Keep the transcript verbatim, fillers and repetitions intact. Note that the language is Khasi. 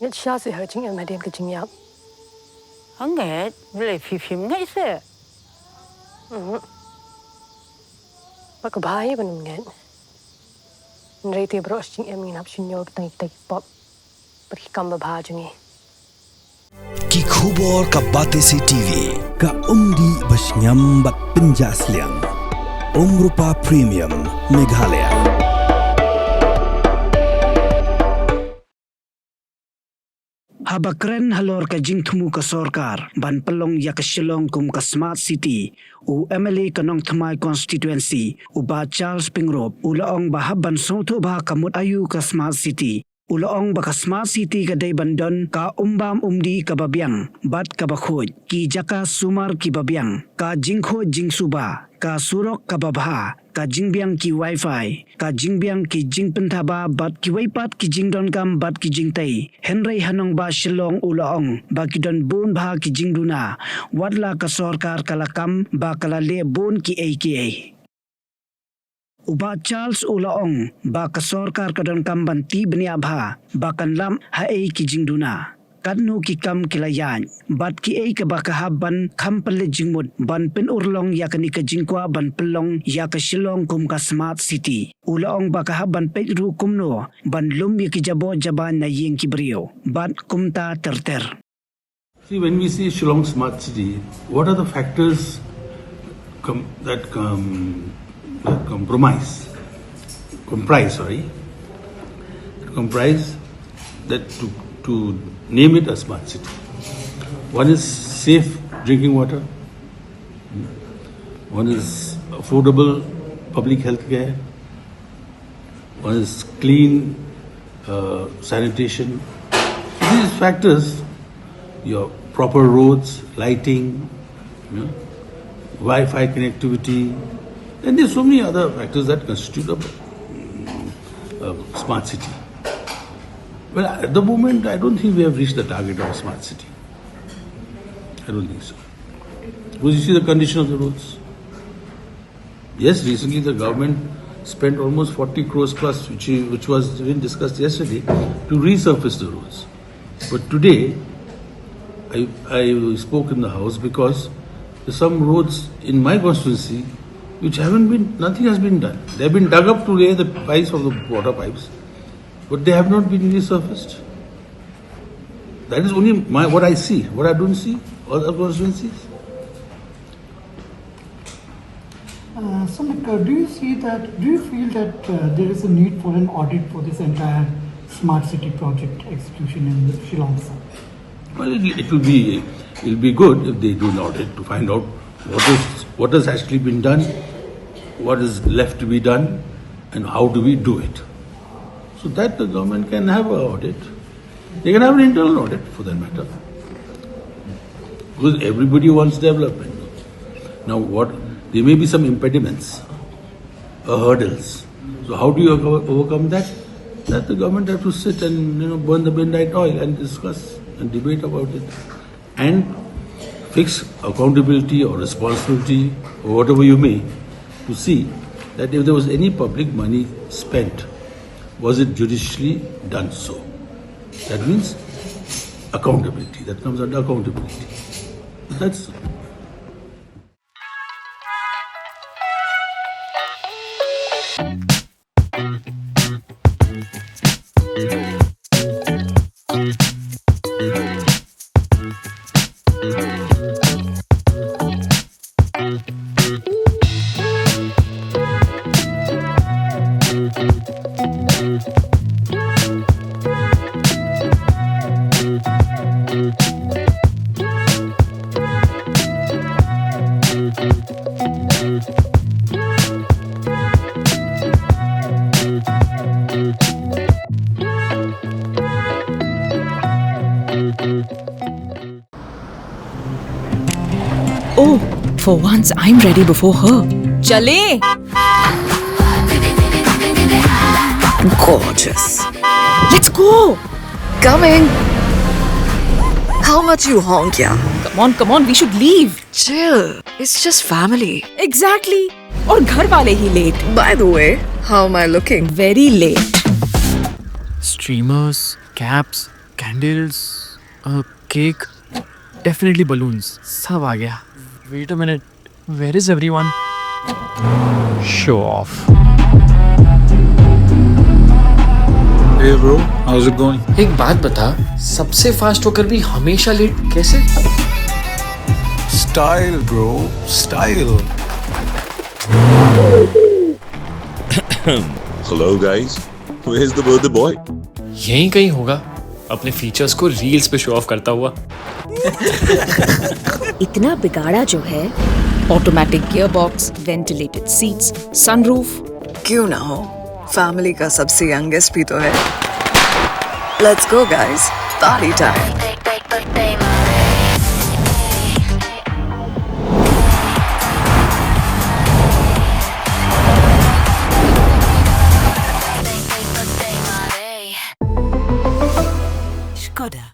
Ngeit shisha seh ha ka jingim hadien ka jingïap. Hangne, balei phi phim ngeit seh? Mhm. Ba ka bha hi ban ym ngeit. Hynrei te baroh shi jingim ngin hap shim ïa ki tang ki pop bad ki kam babha jong ngi. Ki khubor ka Batesi TV, ka umdih ba shngiam bad pynjah sliang. Umrupa Premium, Meghalaya. Haba kren halor ka jingthmu ka sorkar ban pynlong ïa ka Shillong kum ka Smart City, u MLA ka Nongthymmai Constituency, u Bah Charles Pyngrope, u la ong ba hap ban sngewthuh bha ka mut aïu ka Smart City. U la ong ba ka Smart City ka dei ban don ka umbam umdih kaba biang bad kaba khuid, ki jaka sumar kiba biang, ka jingkhuid jingsuba, ka surok kaba bha, ka jingbiang ki wifi, ka jingbiang ki jingpynthaba bad kiwei pat ki jingdonkam bad ki jingtei. Hynrei ha nongbah Shillong u la ong ba ki don bun bha ki jingduna, wat la ka sorkar ka la kam ba ka la leh bun kiei kiei. U Bah Charles u la ong ba ka sorkar ka donkam ban tih bniah bha ba kan lap haei ki jingduna, katno ki kam ki la ïaid bad kiei kaba ka hap ban kham pynleit jingmut ban pynurlong ïa kane ka jingkwah ban pynlong ïa ka Shillong kum ka Smart City. U la ong ba ka hap ban peit ruh kumno ban lum ïa ki jaboh jabain na ïing ki briew bad kumta ter ter. See, when we say Shillong Smart City, what are the factors com-, that, com-, that compromise, comprise, sorry, comprise that to, to name it a smart city? One is safe drinking water. One is affordable public health care. One is clean, uh, sanitation. These factors, your proper roads, lighting, you know, Wi-Fi connectivity, and there's so many other factors that constitute a, a smart city. Well, at the moment, I don't think we have reached the target of a smart city. I don't think so. Because you see the condition of the roads. Yes, recently the government spent almost forty crores plus, which, which was even discussed yesterday, to resurface the roads. But today, I, I spoke in the House because there's some roads in my constituency which haven't been, nothing has been done. They've been dug up to lay the pipes of the water pipes, but they have not been resurfaced. That is only my, what I see. What I don't see, other constituencies. Uh, so, like, uh, do you see that, do you feel that, uh, there is a need for an audit for this entire smart city project execution in Shillong, sir? Well, it, it will be, it will be good if they do an audit to find out what is, what has actually been done, what is left to be done, and how do we do it. So that the government can have an audit. They can have an internal audit, for that matter. Because everybody wants development. Now, what, there may be some impediments, uh, hurdles. So how do you overco-, overcome that? That the government have to sit and, you know, burn the midnight oil and discuss and debate about it. And fix accountability or responsibility or whatever you may, to see that if there was any public money spent, was it judiciously done so? That means accountability. That comes under accountability. That's Oh, for once I'm ready before her. Chale! Gorgeous. Let's go! Coming! How much you honk, yeah? Come on, come on, we should leave. Chill. It's just family. Exactly. और घर वाले ही late. By the way, how am I looking? Very late. Streamers, caps, Candles, a cake, definitely balloons. सब आ गया. Wait a minute. Where is everyone? Show off. Hey bro, how's it going? एक बात बता, सबसे फास्ट होकर भी हमेशा लेट कैसे? Style, bro, style. Hello, guys. Where's the birthday boy? यहीं कहीं होगा, अपने फीचर्स को रील्स पे शो ऑफ करता हुआ. इतना बिगाड़ा जो है. Automatic gearbox, ventilated seats, sunroof. क्यों ना हो, फैमिली का सबसे यंगेस्ट भी तो है. Let's go guys, party time. Skoda.